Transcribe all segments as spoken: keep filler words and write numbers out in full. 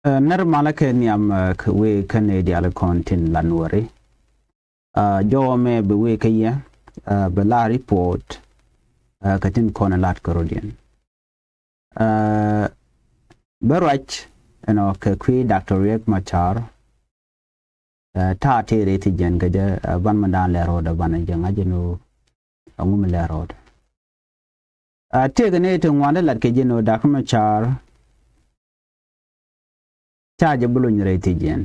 Ɛ, nɛr malä kɛ nhiam, ɛ, kɛ wëë kä nɛy diaal kɔn tin la Nuɔri. Ɛ, jɔwä mɛ bi wëë kä yɛ, ɛ, bi la report, ɛ, kɛ tin kɔn lat kärɔ̱diɛn. Ɛ, bä ruac ɛnɔ kɛ kui̱ Doctor Riek Machar. Ɛ, ta̱a̱ tëë rɛy ti jiɛn kɛ jɛ, ɛ, ban mi da̱a̱n lɛ ro̱o̱dɛ ban jɛ ŋa̱c ɛn ɣöö ɛŋu mi lɛ ro̱o̱dɛ. Ɛ, tëëkɛ nɛy ti ŋuan ti lat kɛ jiɛn ɣöö Doctor Machar ca jɛ bi lony rɛy ti jiɛn.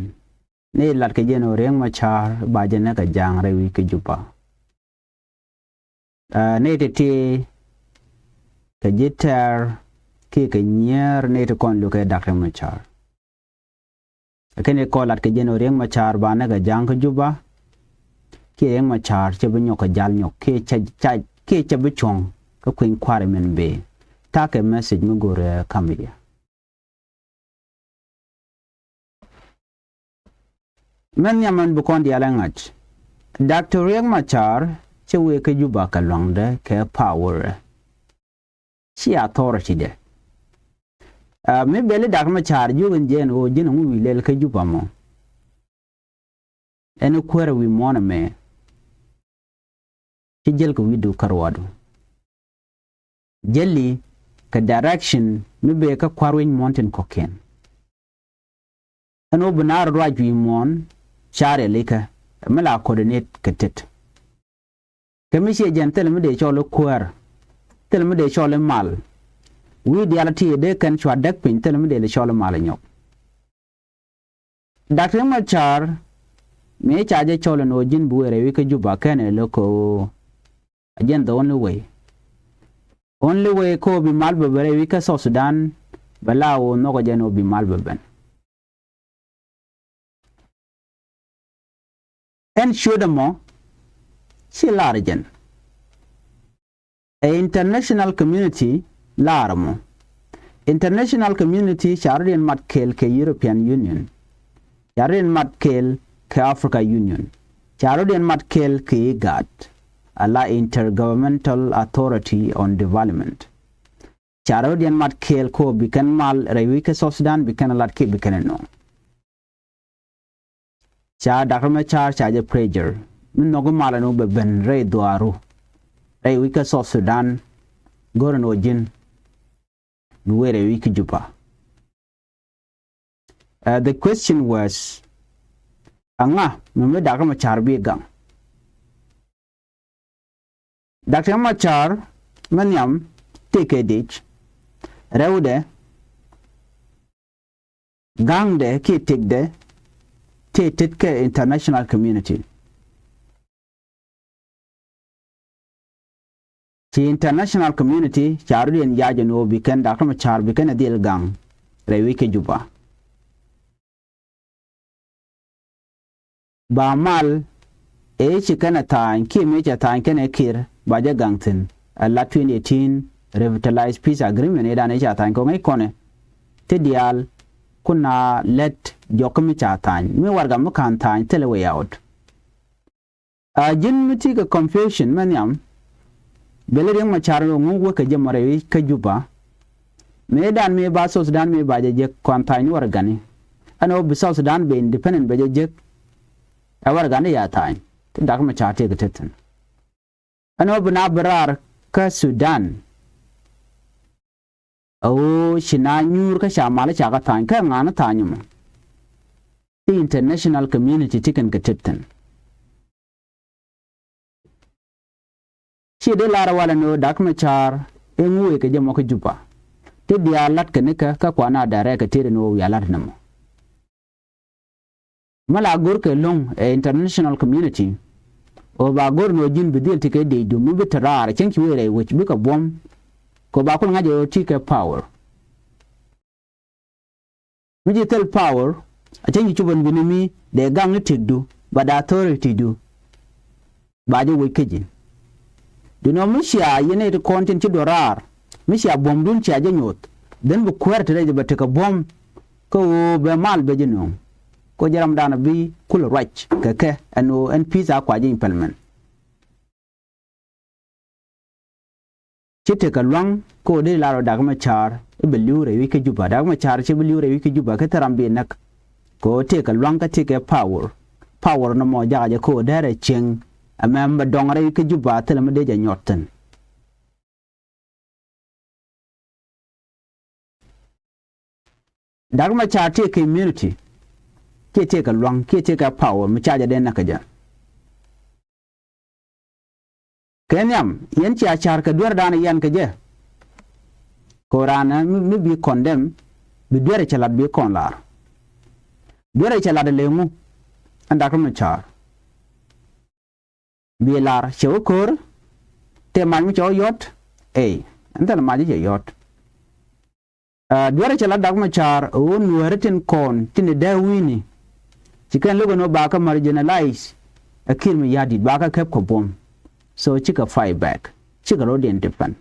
Nɛy lat kɛ jiɛn ɣöö Riek Machar ba jɛ näk kɛ ja̱a̱ŋ rɛy wi̱c kä Juba. Ɛ, nɛy ti ti kɛ ji̱ tɛr kiɛ kɛ nyier nɛy ti kɔn lukɛ Doctor Machar. Ɛ kɛn i̱ kɔn lat kɛ jiɛn ɣöö Riek Machar ba näk kɛ ja̱a̱ŋ kä Juba. Kiɛ Riek Machar cɛ bi nyɔk kɛ jal nyɔk kiɛ cɛ, cɛ, kiɛ cɛ bi cuɔ̱ŋ kä kui̱ny kua̱ri min bëë. Ta̱a̱ kɛ message mi go̱o̱rɛ ka̱m yɛ. Mɛn nhiam ɛn bi kɔn diaal ɛ ŋa̱c. Doctor Riek Machar cɛ wëë kä Juba kɛ lua̱ŋdɛ kɛ power. Ci authority dɛ. Ɛ, mi bɛli Doctor Machar jiök ɛn jɛ ɛn ɣöö ji̱n ɛŋu wi̱i̱ lɛl kä Juba mɔ. Ɛn kuäärä wi̱i̱ muɔ̱ɔ̱n ɛmɛ. Ci jäl kɛ wi̱i̱du kä ruaadu. Jäli kɛ direction mi bëë kä kua̱r wi̱c muɔ̱ɔ̱n tin kɔ̱kiɛn. Ɛn ɣöö bi naar ruac wi̱i̱ muɔ̱ɔ̱n ca rialikä mi la coordinate kɛ tet. Kɛ mi ciɛ jɛn thilɛ mi dee cɔl i̱ kuäär, thilɛ mi dee cɔl i̱ mal. Wi̱i̱ diaal ti dee kɛn cua däk piny thilɛ mi dee lɛ cɔl i̱ mal inyɔk. Doctor Machar mëë ca jɛ cɔl ɛn ɣöö ji̱n bi wëë rɛy wi̱c kä Juba kɛn ɛ lo̱k kɛ ɣöö a jɛn the only way. Only way kɛ ɣöö bi mal bɛ ben rɛy wi̱c kä South Sudan bɛ la ɣöö nhɔkɛ jɛn ɣöö bi mal bɛ ben. Ɛn ciötdä mɔ ci lar jɛn. Ɛ international community lar mɔ. International community ca rɔ̱diɛn mat kɛɛl kɛ European Union. Ca rɔ̱diɛn mat kɛɛl kɛ Africa Union. Ca rɔ̱diɛn mat kɛɛl kɛ IGAD. Ala Intergovernmental Authority on Development. Ca rɔ̱diɛn mat kɛɛl kɛ ɣöö bi kɛn mal rɛy wi̱c kä South Sudan bi kɛn lat kiɛ bi kɛn nööŋ. Ca Doctor Machar ca jɛ pressure mi nhɔk i̱ mal ɛn ɣöö bɛ ben rɛy dhuaaru rɛy wi̱c kä South Sudan. Go̱r ɛn ɣöö ji̱n bi wëë rɛy wi̱c kä Juba. Ɛ, the question was, aŋa mi mi Doctor Machar bi gaŋ? Doctor Machar mi nhiam tëëkɛ dic rɛwdɛ gaŋdɛ kiɛ tëkdɛ tëë tet kɛ international community. Ci international community ca rɔ̱diɛn yac ɛn ɣöö bi kɛn Doctor Machar bi kɛn ɛ dhil gaŋ rɛy wi̱c kä Juba. Ba mal ëë ci kɛn ɛ tha̱a̱ny kiɛ mëë cɛ tha̱a̱ny kɛn ɛ Kiir ba jɛ gaŋ thi̱n. Ɛ la twenty eighteen Revitalized Peace Agreement ëëdan ëë ca tha̱a̱ny kɔŋ ëë kɔnɛ ti diaal kun a lät jɔk kä mi ca tha̱a̱ny mi warɛgak mi ka̱n tha̱a̱ny thilɛ way out. A ji̱n mi ti kɛ confusion mɛ nhiam. Bɛli Riek Machar ŋu wek kɛ jɛ mɔ rɛy kä Juba. Mëëdan mëë ba South Sudan mëë ba jɛ jek kɔn tha̱a̱ny ni warɛgani. Ɛn ɣöö bi South Sudan bɛ independent bɛ jɛ jek. Ɛ warɛgani ya tha̱a̱ny ti Doctor Machar tëëkɛ tethin. Ɛn ɣöö bi na bi raar kä Sudan. A ɣöö ci na nyuur kä ca mal ca kä tha̱a̱ny kä ŋa̱a̱n tha̱a̱ny mɔ. Ti international community ti kɛn kɛ tethin. Ci dee lar walɛ ni ɣöö Doctor Machar ɛ ŋu wëë kɛ jɛ mɔ kä Juba. Ti diaal lat kɛ ni kä kä kuan a direct kɛ tëëdɛ ni ɣöö wiaa lat ni mɔ. Mi la go̱rkɛ lo̱ŋ ɛ international community. Ɣöö ba go̱r ni ɣöö ji̱n bi dhil ti kɛ dëëcdu mi bi te raar cäŋ ci wëë rɛy wec bikɛ buɔ̱m. Kɛ ɣöö ba kul ŋa̱c ɛ ɣöö ti kɛ power. Mi ji̱ thil power a cäŋ ci cupän bi ni mi dee gaŋ ni tëkdu ba dee authority du. Ba jɛ wec kä ji̱. Duundɛ mi cia yɛn nɛy ti kɔn tin ci duɔ̱r raar mi cia buɔ̱mdun cia jɛ nyoth. Dhän bi kuäär ti rɛy jɛ bɛ tekɛ buɔ̱m. Kä ɣöö bɛ mal bɛ jɛ nööŋ. Kä jɛ ramdan a bi kulɛ ruac kɛ kɛ ɛn ɣöö ɛn peace a kua jɛ implement. Ci tekɛ lua̱ŋ kɛ ɣöö dee lar ɣöö Dak Macar i̱ bi li̱w rɛy wi̱c kä Juba. Dak Macar ci bi li̱w rɛy wi̱c kä Juba kä thil ram bi näk. Kɛ ɣöö tekɛ lua̱ŋ kä tekɛ power. Power nɔmɔ jakä jɛ kɛ ɣöö derɛ cieŋ. Ɛmɛ mi bɛ dɔŋ rɛy wi̱c kä Juba thilɛ mi dee jɛ nyɔt thi̱n. Dak Macar tëëkɛ immunity. Kiɛ tëëkɛ lua̱ŋ kiɛ tëëkɛ power mi ca jɛ dee näk kɛ jɛ. Kɛ nhiam yɛn cia ca̱r kɛ dueerdan yɛn kɛ jɛ. Kɛ ɣöö raan mi, mi bi condemn bi dueerɛ cɛ lat bi kɔn lar. Dueerɛ cɛ lat ɛ lëë ŋu? Ɛn Dak Macar. Bi lar cɛ wä ko̱r. Tëë mac mi cɛ wä yɔ̱t. Ey, ɛn thilɛ mac i̱ cɛ yɔ̱t. Aa, dueerɛ cɛ lat Dak Macar ɣöö Nuääri tin kɔn tin i̱ dee wi̱i̱ni. Ci kɛn lo̱k ɛn ɣöö ba kɛ marginalize ɛ Kiir Mayardit, ba kɛ kɛp kɛ buɔ̱m. So cikɛ fight back, cikɛ rɔ̱diɛn defend.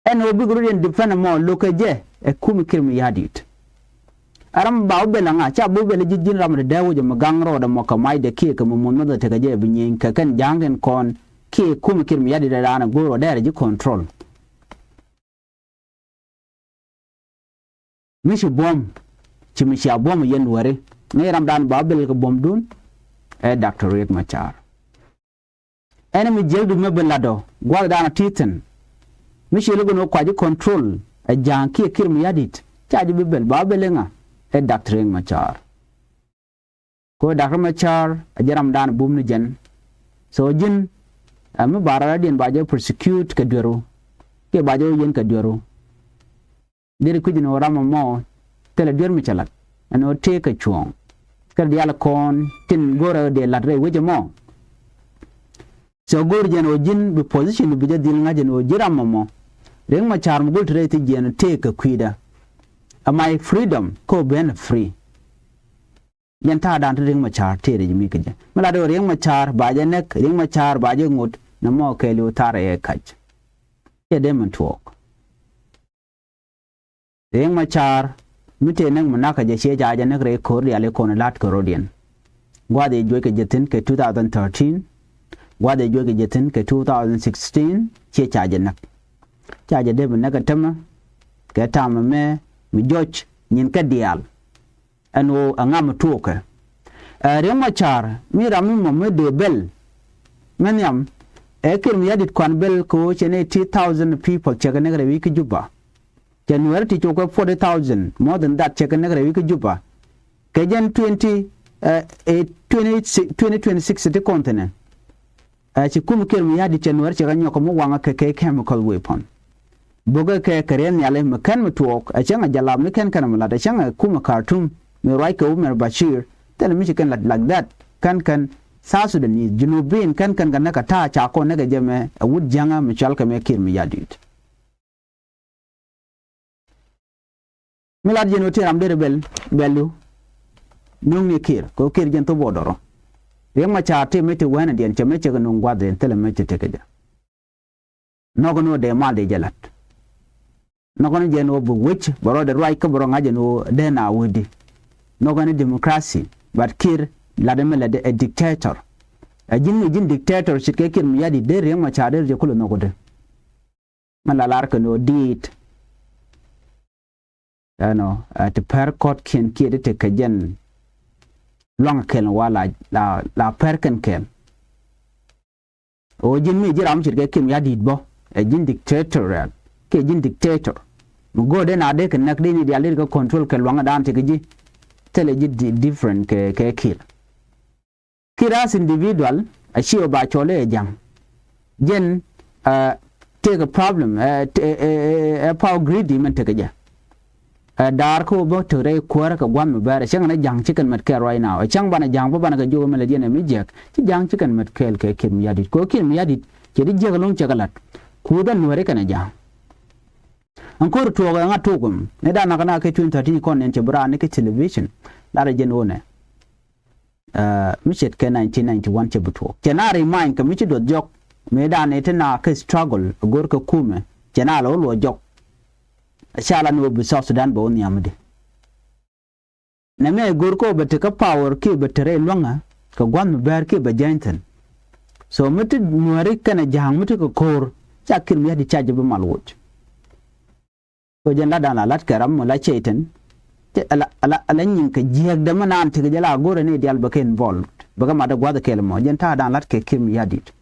Ɛn ɣöö bikɛ rɔ̱diɛn defend ɛmɔ lo̱kɛ jɛ ɛ kumɛ Kiir Mayardit. Ɛ ram ba wä bɛl ɛŋa? Ca bi wä bɛl ji̱ ji̱n ram ti dee wec ɛmɔ gaŋ rɔɔdɛ mɔ kɛ macdɛ kiɛ kɛ mɔ muɔ̱th muɔ̱th ɛ tekɛ jɛ ɛ bi nyieny kɛ kɛn ja̱a̱ŋ kɛn kɔn kiɛ kumɛ Kiir Mayardit ɛ raan ɛ go̱o̱r ɔ dɛɛrɛ ji̱ control. Mi ci buɔ̱m, ci mi cia buɔ̱m yɛn wääri. Ŋäc ramdan ba wä bɛl kɛ buɔ̱mdun. Ɛ Doctor Riek Macar. Ɛn mi jiäkdu mi bi lat ɔ gua̱thdan ɔ ti thi̱n. Mi ci lo̱k ɛn ɣöö kua ji̱ control ɛ ja̱a̱ŋ kiɛ Kiir Mayardit, ca ji̱ bi bɛl, ba wä bɛl iŋa? Ɛ Doctor Riek Macar. Kɛ ɣöö Dak Macar ɛ jɛn ramdan bum ni jɛn. So ji̱n ɛ mi ba rɔɔdiɛn ba jɛ prosecute kɛ dueru kiɛ ba jɛ wä yien kɛ dueru. Deri kui̱c ni ɣöö ram ɛmɔ thilɛ duer mi cɛ la̱t ɛn ɣöö tëëkɛ cuɔ̱ɔ̱ŋ. Kɛ diaal kɔn tin go̱rɛ ɣöö dee la̱t rɛy wec ɛmɔ. So go̱o̱r jɛn ɣöö ji̱n bi position bi jɛ dhil ŋa̱c ɛn ɣöö ji̱ ram ɛmɔ. Riek Macar mi go̱l ti rɛy thi jiɛn tëëkɛ kui̱dä. Ɛ my freedom kä ɣöö ben free. Yɛn ta̱a̱dan ti Riek Macar tëë rɛy mi kä jɛ. Mi lat ɣöö Riek Macar ba jɛ näk, Riek Macar ba jɛ ŋot, nɔmɔ kɛɛliw thaar ɛ kac. Cɛ dee min tuɔɔk. Riek Macar mi tëë näk mi nakä jɛ ciɛ ca jɛ näk rɛy ko̱r diaal i̱ kɔn la̱t kɛ rɔ̱diɛn. Gua̱th i̱ juɔc kɛ jɛ thi̱n kɛ two thousand thirteen. Gua̱th i̱ juɔc kɛ jɛ thi̱n kɛ two thousand sixteen ciɛ ca jɛ näk. Ca jɛ dee mi näk kɛ tämɛ kɛ ta̱a̱m ɛmɛ mi jɔc nyin kɛ diaal. Ɛn ɣöö ɛŋa mi tuɔɔkɛ. Ɛ Riek Macar mi ram mi mɔ mi dee bɛl. Mɛ nhiam ɛ Kiir Mayardit kuan bɛl kɛ ɣöö cɛ ni eighty thousand people cɛ kɛ näk rɛy wi̱i̱ kä Juba. Cɛ Nuɛɛri ti cukɛ forty thousand, more than that, cɛ kɛ näk rɛy wi̱i̱ kä Juba. Kɛ jɛn twenty, ɛ, ɛ, twenty, twenty twenty-six ti kɔn thi̱n ɛ. Ɛ ci kum Kiir Mayardit cɛ Nuɛɛri cɛ kɛ nyɔk kɛ mi waŋä kɛ kɛ chemical weapon. Bokɛ kɛ kɛ riɛn nhiali mi kɛn mi tuɔɔk, ɛ cäŋ ɛ jalap ni kɛn kɛn mi lat, ɛ cäŋ ɛ kumɛ Khartoum mi ruac kɛ Umar Bashir, thilɛ mi ci kɛn lat like that. Kɛn kɛn South Sudanese, Junubin, kɛn kɛn kɛ näk kɛ ta̱a̱ ca kɔn näk kɛ jɛ mɛ ɛ wut jiäŋä mi cɔal kɛ mɛ Kiir Mayardit. Mi lat jɛn ɣöö tëë ram derɛ bɛl, bɛlu. Nuŋni Kiir kɛ ɣöö Kiir jɛn thop ɔ dɔrɔ. Riek Macar tëë mëë te wɛnɛ diɛn cɛ mëë cɛ kɛ nuŋ gua̱th diɛn thilɛ mëë cɛ tekɛ jɛ. Nhɔk ni ɣöö dee mal dee jɛ lat. Nhɔk ni jɛn ɣöö bi wec bɛ rɔ dee ruac kä bɛ rɔ ŋa̱c jɛn ɣöö dee na wecdi. Nhɔk ni democracy, but Kiir lat ɛmɛ lat ɛ dictator. Ɛ ji̱n ŋi̱ ji̱n dictator ce̱tkɛ Kiir Mayardit dee Riek Macar dee rɔ jɛ kulɛ nhɔk ɣöö dee. Mɛ la lar kɛ ni ɣöö diit. Ɛnɔ, ɛ, ti pɛr kɔtkiɛn kiɛ ti tekɛ jɛn luaŋ kɛl wa la, la, la pɛr kɛn kɛl. Ɣöö ji̱n mi ji̱ ram ce̱tkɛ Kiir Mayardit bä ɛ ji̱n dictatorial kiɛ ji̱n dictator. Mi go̱o̱r dee na dee kɛ näk dee ni diaal dee kɛ control kɛ luaŋdan tekɛ ji̱. Thilɛ ji̱ di-, different kɛ, kɛ Kiir. Kiir as individual a ci ɔ ba cɔl i̱ ɛ ja̱ŋ. Jɛn, ɛ, tëëkɛ problem, ɛ, ɛ, ɛ, ɛ, power greedy mɛn tekɛ jɛ. Ɛ, daar kä ɣöö bä tek rɛy kuäärä kɛ gua̱n mi bɛr ɛ cäŋ ni ja̱ŋ ci kɛn mɛt kɛɛl right now. Ɛ cäŋ banɛ ja̱ŋ bä banɛ kɛ jiök ɛmɛ lɛ jiɛn ɛ mi jiäk. Ci ja̱ŋ ci kɛn mɛt kɛɛl kɛ Kiir Mayardit. Kɛ ɣöö Kiir Mayardit cɛ di jiäk ɛlɔ̱ŋ cɛ kɛ la̱t. Kuuth ɛ Nuääri kɛnɛ ja̱ŋ. Ɛn ko̱r tuɔɔk ɛ ŋa̱t tuɔɔk ɛm. Ni dan nakä na kɛ twenty thirteen kɔn nɛn cɛ bi raan ni kɛ television. Lar ɛ jɛn ɣöö nɛ. Ɛ, mi ce̱tkɛ nineteen ninety-one cɛ bi tuɔɔk. Cɛ na remind kɛ mi ci duɔth jɔk. Mëëdan ɛ ti na kɛ struggle, ɛ go̱r kɛ kumɛ. Cɛ na lɛ wä luɔ jɔk. Ɛ ca la ni wä bi South Sudan bɛ wä nhiamdi. Nɛ mɛ ɛ go̱r kɛ wä bɛ tekɛ power kiɛ bɛ te rɛy luäŋä. Kɛ gua̱th mi bɛr kiɛ bɛ jany thi̱n. So mi ti Nuääri kɛnɛ ja̱a̱ŋ mi ti kɛ ko̱r. Ca Kiir Mayardit ca jɛ bi mal woc. Kɛ jɛn latdan la lat kɛ ram mɔ la Cɛytan. Ala, ala, ala nyin kɛ jiäkdɛ mi naan tekɛ jɛ la go̱rɛ ni diaal bɛ kɛ involved. Bɛ kɛ mat dɛ gua̱th kɛɛl mɔ. Jɛn ta̱a̱dan lat kɛ Kiir Mayardit.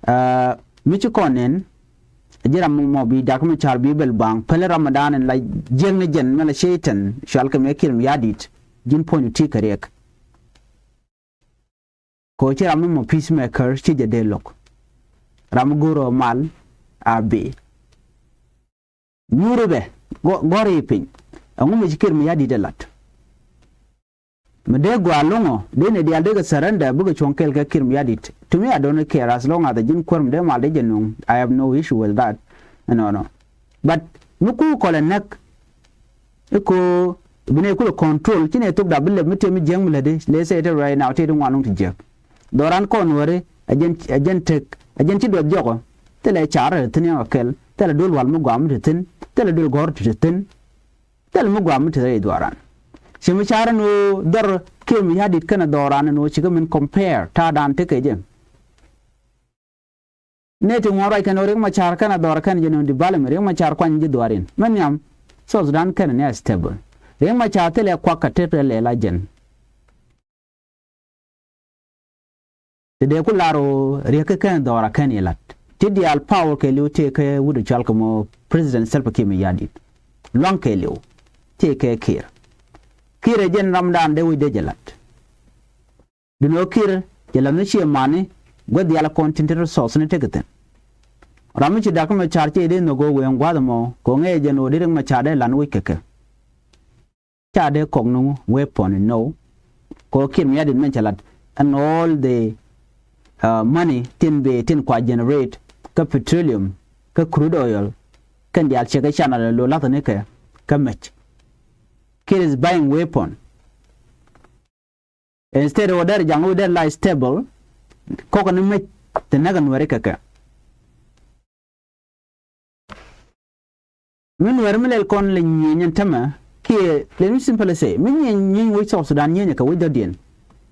Aa, mi ci kɔn nɛn, ji̱ ram mɔ bi Dak Macar bi bɛl baŋ, pälɛ Ramadan in la jiäkni jɛn mɛ la Cɛytan, cual kɛ mɛ Kiir Mayardit, ji̱n puɔ̱ny ti kɛ riɛk. Kɛ ɣöö ci ram mi mɔ peacemaker ci jɛ dee lo̱k. Ram mi go̱o̱r ɣöö mal a bee. Nyuuri bɛ, gɔ̱-, gɔ̱r i̱ piny. Ɛŋu mi ci Kiir Mayardit ɛ lat? Mi dee gɔaa lo̱ŋɔ, dee ni diaal dee kɛ surrender, bikɛ cuɔ̱ŋ kɛɛl kɛ Kiir Mayardit. To me, I don't care, as long as the ji̱n kuäär mi dee mal dee jɛ nuŋ, I have no issue with that. Ɛnɔnɔ. But mi ku kɔlɛ näk, i̱ ko bi nɛ kulɛ control, ci nɛ thok da bi lɛp mi tëë mi jiäk mi lätdi, let's say it right now, tëë ti ŋuan nuŋ ti jiäk. Dhɔran kɔn wääri, ɛ jɛn, ɛ jɛn tek, ɛ jɛn ci duɔth jɔkɔ. Thilɛ car ti thi̱n yɔ̱ŋ kɛ kɛl, thilɛ duel wal mi gɔaa mi ti thi̱n, thilɛ duel gɔ̱r ti ti thi̱n. Thilɛ mi gɔaa mi ti rɛy dhuaaran. Ci mi car ɛn ɣöö dhɔr Kiir Mayardit kɛnɛ dhɔran ɛn ɣöö cikɛ min compare ta̱a̱dan tekɛ jɛ. Nɛ ti ŋuɔ̱n ruac kɛn ɣöö Riek Macar kɛnɛ dhɔr kɛn jɛ nööŋ development, Riek Macar kuany ji̱ dhuaarin. Mɛ nhiam, South Sudan kɛnɛ ni a stable. Riek Macar thilɛ kuak kɛ tet rɛl ɛ la jɛn. Ti dee ku lar ɣöö Riek kä kɛn dhɔra kɛn i̱ lat. Ti diaal power kɛɛliw tëë kɛ wut ɛ cɔal kɛ mɔ President Salva Kiir Mayardit. Luaŋ kɛɛliw tëë kɛ Kiir. Kiir ɛ jɛn ramdan dee wi̱cdɛ jɛ lat. Duundɛ ɣöö Kiir jɛ lat ni ciɛ mani gua̱th diaal kɔn tin te resource ni tekɛ thi̱n. Ram mi ci Dak Macar ciɛ dee nhök ɣöö wëë ŋua̱th ɛmɔ kɛ ɣöö ŋäcɛ jɛn ɣöö dee Riek Macar dee lan wi̱c kɛ kɛ. Ca dee kɔk ni weapon in, no. Kɛ ɣöö Kiir Mayardit mɛn cɛ lat and all the, uh, money tin bee tin kua generate kä petroleum, kä crude oil, kɛn diaal cɛ kɛ channel lo lathɛ ni kɛ kä mec. Kiir is buying weapon. Instead ɣöö dɛr jaŋ ɣöö dɛr la stable, kɔk ni mec ti näk ɛ Nuääri kɛ kɛ. Mi Nuääri mi lɛl kɔn lɛ nyieny ɛn tämɛ kiɛ, let me simply say, mi nyieny nyieny wec South Sudan nyieny kɛ wec dɔ̱diɛn.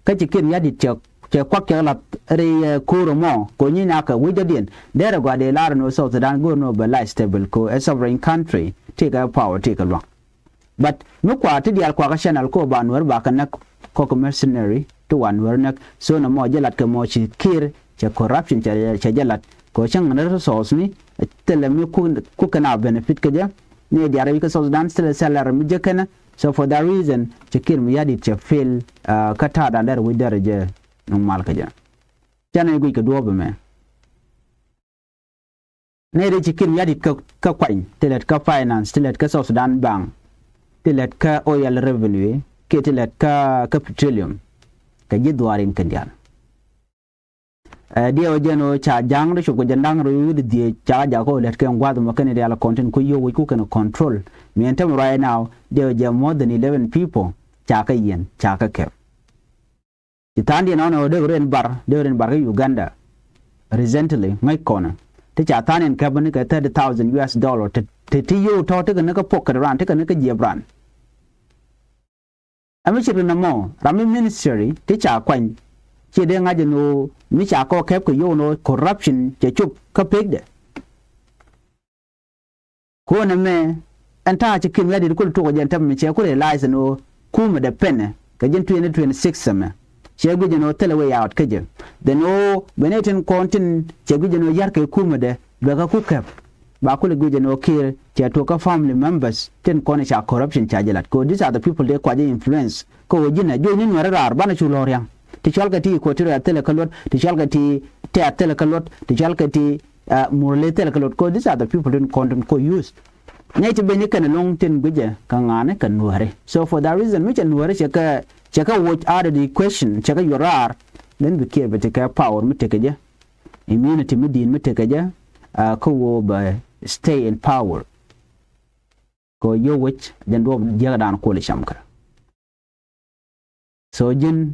Kä ci Kiir Mayardit cɛ, cɛ kuak cɛ lath rɛy, eh, ko̱r ɛmɔ kɛ ɣöö nyieny akɛ wec dɔ̱diɛn. Derɛ gɔaa dee lar ɛn ɣöö South Sudan go̱o̱r ni ɣöö bɛ la stable kɛ ɣöö ɛ sovereign country, tëëkɛ power tëëkɛ luaŋ. But mi kua ti diaal kua kä channel ko ba Nuäär ba kɛ näk kɔk mercenary ti wa Nuäär näk. So nɔmɔ jɛ lat kɛ mɔ ci Kiir cɛ corruption cɛ, cɛ jɛ lat. Kɛ cäŋ ni resource ni thilɛ mi ku, ku kɛn a benefit kɛ jɛ. Ni diaal rɛy kä South Sudan thilɛ salary mi jɛ kɛnɛ. So for that reason cɛ Kiir Mayardit cɛ fail, uh, kä ta̱a̱dan derɛ wi̱c derɛ jɛ nuŋ mal kɛ jɛ. Canɛ guic kɛ duɔ̱ɔ̱p ɛmɛ. Nɛy rɛy ci Kiir Mayardit kä, kä kuany, ti lät kä finance, ti lät kä South Sudan Bank, ti lät kä oil revenue, kiɛ ti lät kä, kä petroleum, kɛ ji̱ dhuaarin kɛn diaal. Ɛ, diɛw jɛn ɣöö ca ja̱a̱ŋ rɔ cop kɛ jɛn da̱ŋ rɔ wi̱i̱ di dhieec ca jakä ɣöö lät kɛ ŋua̱th mɔ kɛn diaal kɔn tin ku yio̱w wec ku kɛn control. Mi ɛn tämɛ right now, diɛw jɛ more than eleven people ca kɛ yiɛn, ca kɛ kɛp. Ci tha̱a̱ŋdiɛn ɣɔn ɛ ɣöö dee rin bar, dee rin bar kä Uganda. Recently ŋäc kɔnɛ ti ca tha̱a̱ŋdiɛn kɛp ni kɛ thirty thousand U S dollar ti, ti, ti yio̱w tɔ̱ ti kɛ ni kä pocket ran, ti kɛ ni kä jiɛp ran. Ɛ mi ce̱tkɛ nɔmɔ ram mi ministry ti ca kuany. Ci dee ŋa̱c ɛn ɣöö mi ca kɔ kɛp kɛ yio̱w ɛn ɣöö corruption cɛ cop kä pekdɛ. Ko̱n ɛmɛ ɛn ta̱a̱ ci Kiir Mayardit kul tuɔk jɛn tɛmɛ cɛ ku realize ɛn ɣöö kumɛ dɛ pɛnɛ kɛ jɛn twenty twenty-six ɛmɛ. Cɛ guic ɛn ɣöö thilɛ way out kä jɛ. Then ɣöö ben ɛ tin kɔn tin cɛ guic ɛn ɣöö yar kɛ kumɛ dɛ bɛ kä ku kɛp. Ba kulɛ guic ɛn ɣöö Kiir cɛ tuɔk kä family members tin kɔn ca corruption ca jɛ lat. Kɛ ɣöö these are the people they kua jɛ influence. Kɛ ɣöö ji̱n ɛ juɔ̱cni Nuäärä raar banɛ cu lɔ̱ɔ̱r ria̱ŋ. Ti cɔalkɛ ti Equatoria thilɛ kä luɔt, ti cɔalkɛ ti Tɛ̈t thilɛ kä luɔt, ti cɔalkɛ ti, uh, Murle thilɛ kä luɔt. Kɛ ɣöö these are the people tin kɔn tin kɔ use. Nɛy ti ben ni kɛn ɛlɔ̱ŋ tin guicɛ kɛ ŋa̱a̱ni kɛ Nuääri. So for that reason mi cɛ Nuääri cɛ kɛ, cɛ kɛ woc out of the equation, cɛ kɛ yuɔr raar. Then bi Kiir bɛ tekɛ power mi tekɛ jɛ. Immunity mi di̱i̱t mi tekɛ jɛ, uh, kä ɣöö bɛ stay in power. Kɛ ɣöö yio̱w wec jɛn duɔ̱ɔ̱p jiäkdan kuɔl i̱ cam kɛ. So ji̱n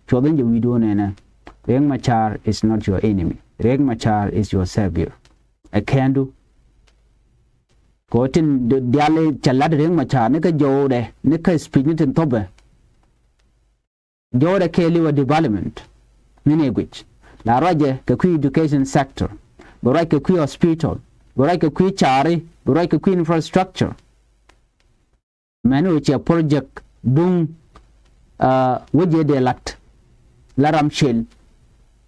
cuɔth in jɛ wi̱i̱du nɛnɛ. Riek Machar is not your enemy. Riek Machar is your savior. Ɛ kɛndu. Kɛ ɣöö tin diaal cɛ la̱t Riek Machar ni kä jɔwdɛ ni kä speech ni tin thopɛ. Jɔwdɛ kɛɛliw ɛ development. Min ɛ guic la ruacɛ kɛ kui̱ education sector. bi ruac kɛ kui̱ hospital, bi ruac kɛ kui̱ caari, bi ruac kɛ kui̱ infrastructure. Mɛn ɣöö cɛ project duŋ wec jɛ dee lat la ram cel.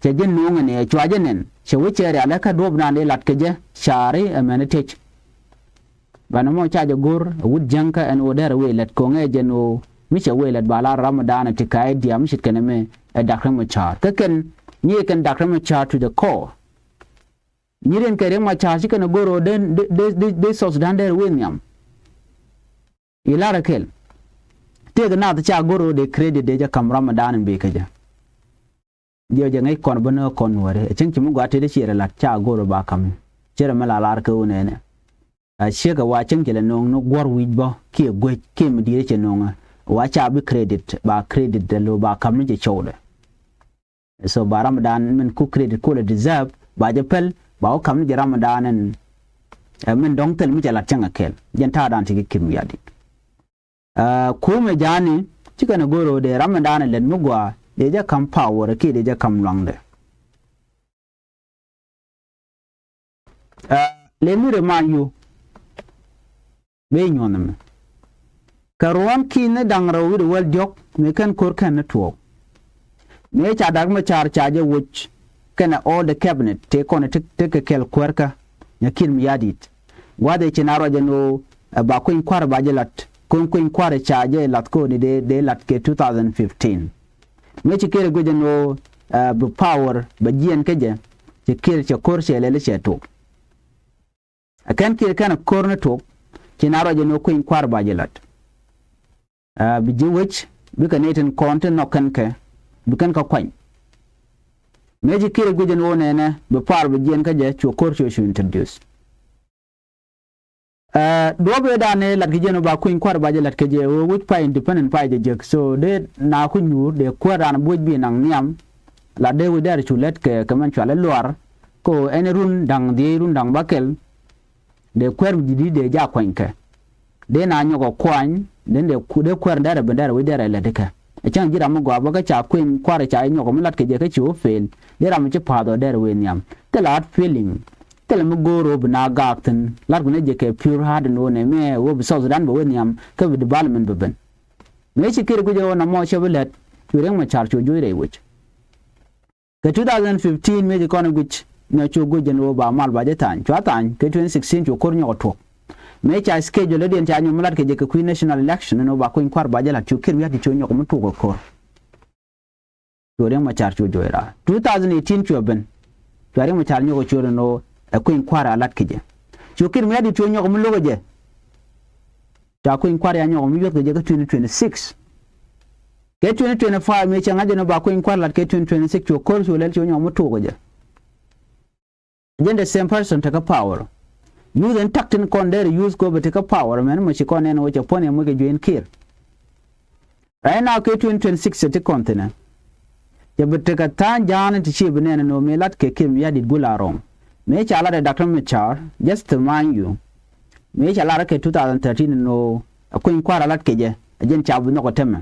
Cɛ jɛ nuŋ ni ɛ cua jɛ nɛn cɛ wec cɛ rial ɛ kä duɔp naan dee lat kɛ jɛ caari ɛ mɛn tec. Banɛ mɔ ca jɛ go̱r ɛ wut jäŋkä ɛn ɣöö derɛ wëë lät ko̱ŋɛ jɛn ɣöö mi cɛ wëë lät ba la ram dan ɛ ti ka idea mi ce̱tkɛ nɛmɛ ɛ Doctor Machar. Kä kɛn nyiɛ kɛn Doctor Machar to the core. Nyirin kɛ Riek Machar ci kɛn ɛ go̱r ɣöö dee South Sudan derɛ wëë nhiam. I̱ lar ɛ kɛl tëëk naath ca go̱r ɣöö dee credit dee jɛ ka̱m ram dan in bëë kä jɛ. Jiɛ jɛ ŋäc kɔn bä ni kɔn nuɔri ɛ cäŋ ci mi gɔaa tëëdɛ ciɛ rɛ lat ca go̱r ɣöö ba ka̱m. Ciɛ rɛ mi la lar kɛ ɣöö nɛnɛ. A ciek ɛ wa cäŋ ci lɛ no̱o̱ŋ ni guɔ̱r wi̱c bä kiɛ guec kiɛ mi di̱i̱t cɛ no̱o̱ŋä. Wa ca bi credit ba credit dɛ lo̱ ba ka̱m ni cɛ cɔwdɛ. So ba ram dan min ku credit ku lɛ deserve ba jɛ päl ba wä ka̱m ni jɛ ram dan in. Min dɔ̱ŋ thil mi cɛ lat cäŋ ɛ kɛl jɛn ta̱a̱ dan ti ki kim yadi. Kumɛ ja̱a̱ni ci kɛn ɛ go̱r ɣöö dee ram dan in lɛt mi gɔaa dee jɛ ka̱m power kiɛ dee jɛ ka̱m luaŋdɛ. Let me remind you. Bee nyuɔ̱n ɛmɛ kɛ ruɔ̱n ki̱n ni da̱ŋ rɛw wi̱cdɛ wäl diɔ̱k mëë kɛn ko̱r kɛn ni tuɔɔk. Mëë ca Doctor Machar ca jɛ woc kɛnɛ all the cabinet tëë kɔn tëë kɛ kɛl kuäärkä. Nyɛ Kiir Mayardit gua̱a̱th ëë ci na ruac ɛn ɣöö ɛ ba kueny kua̱r ba jɛ la̱t ko̱n kueny kua̱r ca jɛ la̱th ko̱n i̱ dee dee la̱t kɛ two thousand fifteen. Mëë ci Kiir ɛ guic ɛn ɣöö ɛ bi power bɛ jiɛɛn kä jɛ. Ci Kiir cɛ ko̱r cɛ lɛl cɛ tok. Ɛ kɛn Kiir kɛn ɛ ko̱r ni tok ci na ruac ɛn ɣöö kueny kua̱r ba jɛ la̱t. Ɛ bi ji̱ wec bikɛ nɛy tin kɔn ti nhɔk kɛn kɛ bi kɛn kä kuany. Mëë ci Kiir ɛ guic ɛn ɣöö nɛnɛ bi power bi jiɛɛn kä jɛ cu ko̱r cu cu introduce. Ɛ duɔ̱p ëë dan ëë lat kɛ jɛ ni ba kueny kua̱r ba jɛ lat kɛ jɛ ɣöö wec pay independent pay jɛ jek so dee na ku nyuur dee kuäär dan buɔ̱c bi naŋ nhiam. La dee wec dɛr cu lät kɛ kɛ mɛn cual i̱ luaar. Ko ɛn run da̱ŋ dhiec run da̱ŋ ba kɛl. Dee kuäär mi di̱t dee ja kuanykɛ. Dee na nyɔk ɛ kuany den dee dee kuäär dɛrɛ ben dɛrɛ wec dɛrɛ lɛt ikɛ. Ɛ cäŋ ji̱ ram mi gɔaa bä kä ca kueny kua̱r ca nyɔk mi lat kɛ jɛ kä ci wä fail. Dee ram mi ci pa̱a̱th ɔ dɛrɛ wec nhiam. Thilɛ hard feeling. Thilɛ mi go̱o̱r ɣöö bi na gaak thi̱n lat kun ɛ jɛ kɛ pure heart in ɣöö nɛ mɛ ɣöö bi South Sudan bɛ wec nhiam kä bi development bɛ ben. Mëë ci Kiir guic ɣöö na mɔ cɛ bi lät cu Riek Machar cu juɔc rɛy wec. Kɛ two thousand fifteen mëë ci kɔn ɛ guic nɛ cu guic jɛn ɣöö ba mal ba jɛ tha̱a̱ny cua tha̱a̱ny kɛ twenty sixteen cu ko̱r nyɔk ɛ tuɔ̱k. Mëë ca schedule ɛ diɛn ca nyɔk mi lat kɛ jɛ kɛ kui̱ national election ɛn ɣöö ba kueny kua̱r ba jɛ la̱t cu Kiir Mayardit cu nyɔk mi tuɔ̱k ɛ ko̱r. Cu Riek Machar cu juɔc raar two thousand eighteen cu ɛ ben. Cua Riek Machar nyɔk ɛ cu ɛn ɣöö ɛ kueny kua̱r a la̱t kɛ jɛ. Cu Kiir Mayardit cu nyɔk mi lo̱k ɛ jɛ. Ca kueny kua̱r ya nyɔk mi yuɔth kɛ jɛ kä twenty twenty six. Kɛ twenty twenty five mëë cɛ ŋa̱c jɛ ni ba kueny kua̱r lat kɛ twenty twenty six cu ko̱r cu lɛl cu nyɔk mi tuɔk kɛ jɛ. Jɛn the same person tekä power. Youth in tak tin kɔn derɛ youth ko bɛ tekä power mɛn mɔ ci kɔn nɛn wä cɛ puɔ̱n yɛ moc kɛ juey in Kiir. Right now kɛ twenty twenty six ti kɔn thinɛ. Cɛ bi tekɛ tha̱a̱ŋ ja̱a̱n ti ci bi nɛn ni wä mëë lat kɛ Kiir Mayardit gula rɔm. Mëë ca lat ɛ Doctor Machar just to mind you. Mëë ca lat kɛ two thousand thirteen ni wä ɛ kueny kua̱r a lat kɛ jɛ ɛ jɛn ca bi nhɔk ɛ tämɛ.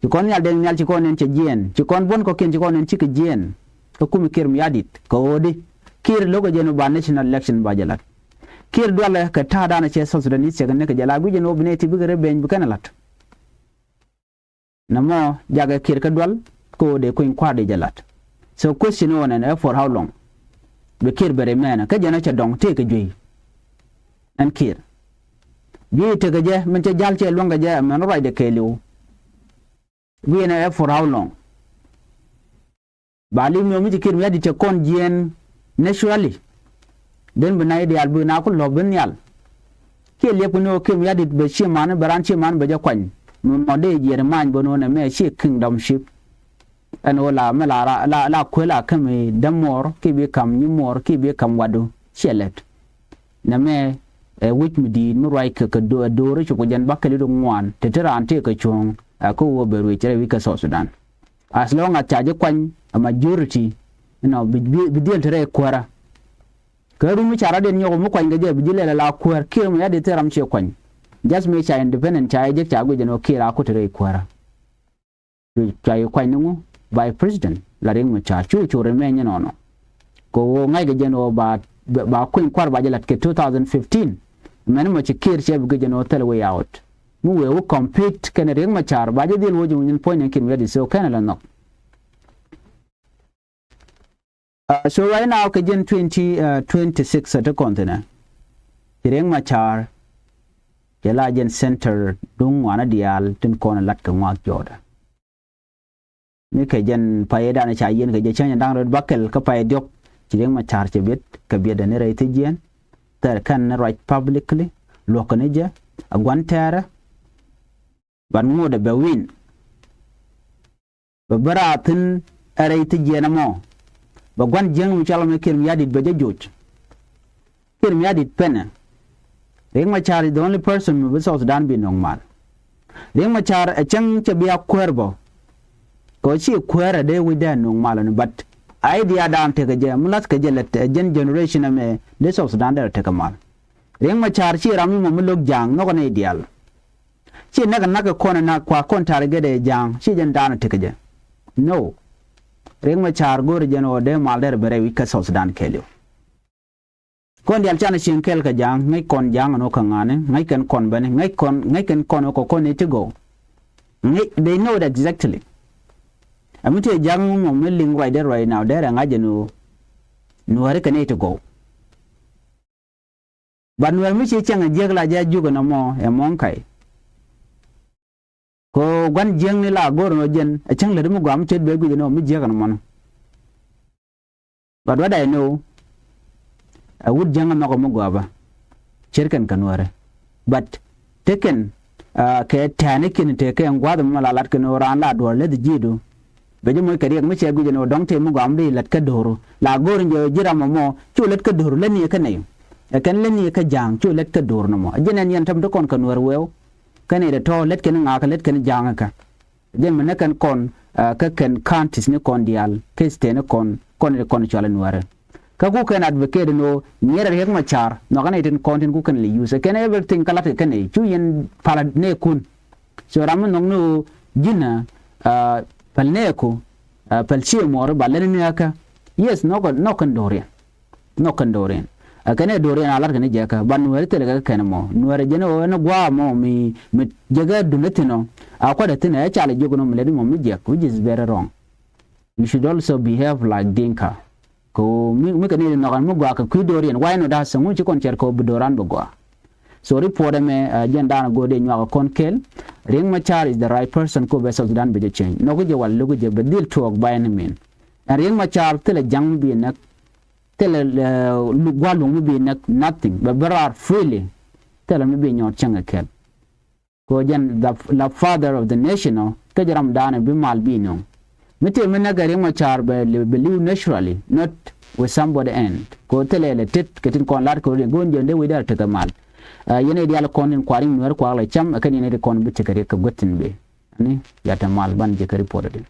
Ci kɔn nhial dee nhial ci kɔn nɛn cɛ jiɛɛn ci kɔn buɔ̱n kɔ̱kiɛn ci kɔn nɛn cikɛ jiɛɛn. Kä kumi Kiir Mayardit kɛ ɣöödi Kiir lo̱kɛ jɛ ni ba national election ba jɛ lat. Kiir dualɛ kɛ ta̱a̱ danɛ cɛ South Sudanese cɛ kɛ ni kɛ jɛ la guic jɛ ni ɣöö bi nɛy ti bikɛ rɛ beny bi kɛn ɛ lat. Nɛ mɔ jakɛ Kiir kä dual kä ɣöö dee kueny kua̱r dee jɛ lat. So question ɣöö nɛn ɛ for how long? Bi Kiir bɛ rɛ mɛnɛ kä jɛn ɔ cɛ dɔŋ tëëkɛ juey. Ɛn Kiir juey tekɛ jɛ min cɛ ja̱l cɛ luäŋkɛ jɛ mɛn ruacdɛ kɛɛliw. Guiɛnɛ ɛ for how long? Ba li̱w miɔ̱ɔ̱m mi ci Kiir Mayardit cɛ kɔn jiɛɛn naturally. Den bi na i̱ diaal bi na ku lɔ̱p bi nhial. Kiɛ liɛp kɛ ni ɣöö Kiir Mayardit bɛ ciɛ man bɛ raan ciɛ man bɛ jɛ kuany. Mi mɔ dee jiɛɛr ma̱a̱ny bä no̱o̱nɛ mɛ ciɛ kingdomship. Ɛn ɣöö la mi la la la kuël a käm i̱ dämuɔɔr kiɛ bi ka̱m nyimuɔɔr kiɛ bi ka̱m wadu ciɛ lɛt. Nɛmɛ ɛ wec mi di̱i̱t mi ruac kɛ kɛ do̱r cop kɛ jɛn bakɛl i̱ di ŋuan te te raan tëë kɛ cuɔ̱ɔ̱ŋ. Ɛ kä wä ben ruëc rɛy wi̱c kɛ South Sudan. As long as ca ji̱ kuany a majority inɔ bi dhiel te rɛy kuäärä. Kɛ run mi ca rɔ̱diɛn nyɔk mi kuany kɛ jɛ bi ji̱ lɛl ala kuäär Kiir Mayardit thil ram ciɛ kuany. Just mi ca independent ca jɛ jek ca guic ɛn ɣöö Kiir a ku te rɛy kuäärä. Cua yɛ kuany ni ŋu? Vice President la Riek Machar cu cu rɛmɛ nyɛ nɔnɔ. Kɛ ɣöö ŋa̱ckɛ jɛn ɣöö ba, ba kuany kua̱r ba jɛ la̱t kɛ two thousand fifteen. Mɛn mɔ ci Kiir cɛ bi guic jɛn ɣöö thil way out. Mi wëë wä compete kɛnɛ Riek Machar ba jɛ dhil wä ji̱ wi̱ny in puɔ̱ny ni Kiir Mayardit, so kɛnɛ la nhɔk. Uh, so right now kɛ jɛn twenty, uh, twenty-six a ti kɔn thi̱nɛ. Ci Riek Machar cɛ la jɛn center duŋ ŋuanä diaal tin kɔn lat kɛ ŋuak jɔɔdɛ. Ni kɛ jɛn payɛ dan ca yiɛn kɛ jɛ cäny da̱ŋ rɛw bäkɛl kä payɛ diɔ̱k. Ci Riek Machar cɛ biɛt kɛ biɛtdɛ ni rɛy thi̱jiɛn. Thɛr kɛn ni ruac publicly luɔ̱k kɛ ni jɛ a gua̱n tɛɛrɛ. Ban ŋuudɛ bɛ win. Bɛ bä raar thi̱n ɛ rɛy thi̱jiɛn ɛmɔ. Bɛ gua̱n jiäŋ mi cɔal kɛ mi Kiir Mayardit bɛ jɛ joc. Kiir Mayardit penɛ. Riek Machar is the only person mi bi South Sudan bi nöŋ mal. Riek Machar ɛ cäŋ cɛ bi a kuäär bä. Kɛ ɣöö ci kuäär ɛ dee wi̱cdɛ nöŋ mal ni, but idea dan tekɛ jɛ mi la̱th kɛ jɛ lät ɛ jɛn generation ɛmɛ dee South Sudan derɛ tekɛ mal. Riek Machar ci ram mi mɔ mi lo̱k ja̱a̱ŋ nhɔkɛ nɛy diaal. Ci näk näk kɛ kɔn ɛ näk kua kɔn target ɛ ja̱a̱ŋ ci jɛn dan tekɛ jɛ. No. Riek Machar go̱o̱rɛ jɛn ɣöö dee mal derɛ bɛ rɛy wi̱c kä South Sudan kɛɛliw. Kɔn diaal canɛ cieŋ kɛɛl kɛ ja̱a̱ŋ, ŋäc kɔn ja̱a̱ŋ ɛn ɣöö kä ŋa̱ni, ŋäc kɛn kɔn bäni, ŋäc kɔn, ŋäc kɛn kɔn ɣöö kɛ kɔn ni ti gɔw. Ŋäc, they know it exactly. Ɛ mi tëë ja̱a̱ŋ mɔ mi liŋ ruacdɛ right now, derɛ ŋa̱c ɛn ɣöö Nuääri kɛ ni ti gɔw. But Nuäär mi ci cäŋ ɛ jiäk la jɛ juk ɛn ɛmɔ ɛ Mɔŋka̱y. Kɛ ɣöö gua̱n jiäkni la go̱r ɛn ɣöö jɛn ɛ cäŋ lät mi gɔaa mi ce̱t bɛ guic ɛn ɣöö mi jiäk ɛn ɛmɔni. But what I know, ɛ wut jiäk ɛ nhɔk ɛ mi gɔaa bä. Ce̱tkɛn kɛ Nuäärɛ. But tekɛn, ah, kɛ tɛ̈ɛ̈nikiɛn tekɛ ɛn gua̱a̱th ɛmɔ la latkɛn ɣöö raan la duɔ̱ɔ̱r läth ji̱du. Bɛ ji̱ moc kɛ riɛk mi cɛ guic ɛn ɣöö dɔ̱ŋ tëë mi gɔaa mi dee lät kä do̱ru. La go̱o̱r in jɛ ji̱ ram ɛmɔ cu lät kä do̱ru lät ni kä nɛy. Ɛ kɛn lät ni kä ja̱a̱ŋ cu lät kä do̱ru nɔmɔ. Ɛ jɛn ɛn yɛn täm ti kɔn kɛ Nuäär wëëu. Kä nɛy tɛ tɔ̱ lät kɛn ŋakä lät kɛn ja̱a̱ŋ kä. Ɛ jɛn mi nɛ kɛn kɔn, ah, kä kɛn counties ni kɔn diaal, kä state ni kɔn, kɔn ni kɔn cɔal ɛ Nuäärɛ. Kä ku kɛn advocate ni ɣöö ŋiɛrɛ Riek Machar nhɔkä nɛy tin kɔn tin ku kɛn lɛ use. Ɛ kɛn everything kä la̱t kɛ kɛn nɛy cu yɛn pal nɛɛkun. So ram mi nhɔk ni ɣöö ji̱n, ah, päl nɛɛku, ah, päl cië muɔɔri ba lät ni ŋäkä. Yes, nhɔk, nhɔk kɛn do̱riɛn. Nhɔk kɛn do̱riɛn. Ɛ kɛn ɛ do̱riɛn a la̱t kɛn jɛ kä. Ban Nuäär thilɛ kɛ kɛn mɔ. Nuäär jɛn ɣöö ɛn gua̱a̱ mɔ mi, mi jɛ kɛ duŋdɛ thi̱n ɔ. A kuatdɛ thi̱n ɛ ca lɛ jiök nɔ mi lät mɔ mi jiɛk, which is very wrong. You should also behave like Dinka. Kɛ ɣöö mi, mi kɛ ni nhɔk ɛn mi gɔaa kɛ kui̱ do̱riɛn. Why not? Da̱a̱ sɛ ŋu ci kɔn cɛr kɛ ɣöö bi do̱ran bi gɔaa. So report ɛmɛ, ah, jɛn da̱a̱n go̱o̱r dee nyuak kɔn kɛl. Riek Machar is the right person kɛ ɣöö bɛ South Sudan bi jɛ change. Nhɔk jɛ wal luk jɛ bɛ dhil tuɔɔk by any mean. Ɛn Riek Machar thilɛ ja̱ŋ mi bi näk. Thilɛ, eh, lu-, gua̱a̱r luŋ mi bi näk nothing. Bɛ bä raar freely. Thilɛ mi bi nyɔɔt cäŋ kɛ kɛl. Kɛ ɣöö jɛn the, the father of the nation ɔ, kä jɛ ram da̱a̱n bi mal bi nöŋ. Mi tëë mi näk ɛ Riek Machar bɛ li-, bɛ li̱w naturally, not with somebody end. Kɛ ɣöö thilɛ lɛ tet kɛ tin kɔn lat kɛ ɣöö go̱o̱n jɛn dee wi̱cdɛ tekɛ mal. Ah, yɛn ɛ diaal kɔn in kua̱r in Nuäär kua̱r lɛ cam, ɛ kɛn yɛn ɛ di kɔn bi tekɛ riɛk kɛ guäth tin bëë. Ani, ya te mal ban jɛ kɛ report ɛ di.